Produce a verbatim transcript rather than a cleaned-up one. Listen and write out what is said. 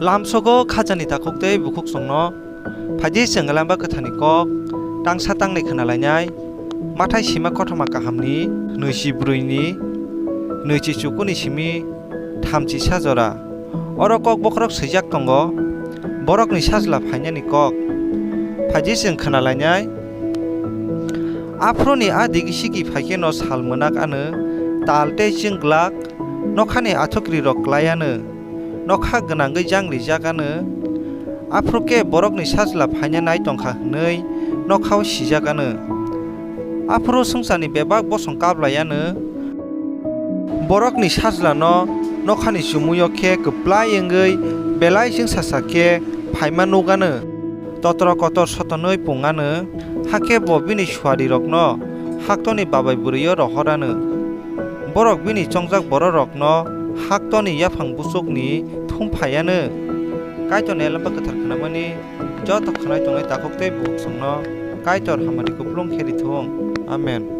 Lamsogo khajani takhuk tei bukhuk chwngno. Phaidi chwng Lamba Kwtharni kok tangsa tangnai khna lainai. Mathai sima kothoma kahamni nwichi brwini nwichi chukuni simi thamchi sa jora. Oro kok bokhorok swijak tongo, borokni sajla phainani kok. Phaidi chwng khna lainai. Aphuruni a digi sigi phai kheno sal mwnak ano, tal tei chwng glak nokhani athukrirok klai ano, nokha gwnangwi jangrijak ano. Aphuru khe borokni sajla phaina nai tongkha hwnwi nokhao sijak ano. Aphuru swngcharni bebak bosong kap lai ano. Borokni sajlano nokhani chumuio khe kwplai wngwi belai chwngsasa khe phaima nuk ano. Totro kotor sotonwi pung ano, hakhe bo bini suarirokno haktoni babai bwrwio rohor ano. Borok bini chongjak bororokno haktoni yaphang buchukni thum phai ano. Kaitorni Lamba Kwthar khnamani joto khnai tongnai takhuk tei bukhuk chwngno Kaitor hamari kupulung khe ri thung. Amen.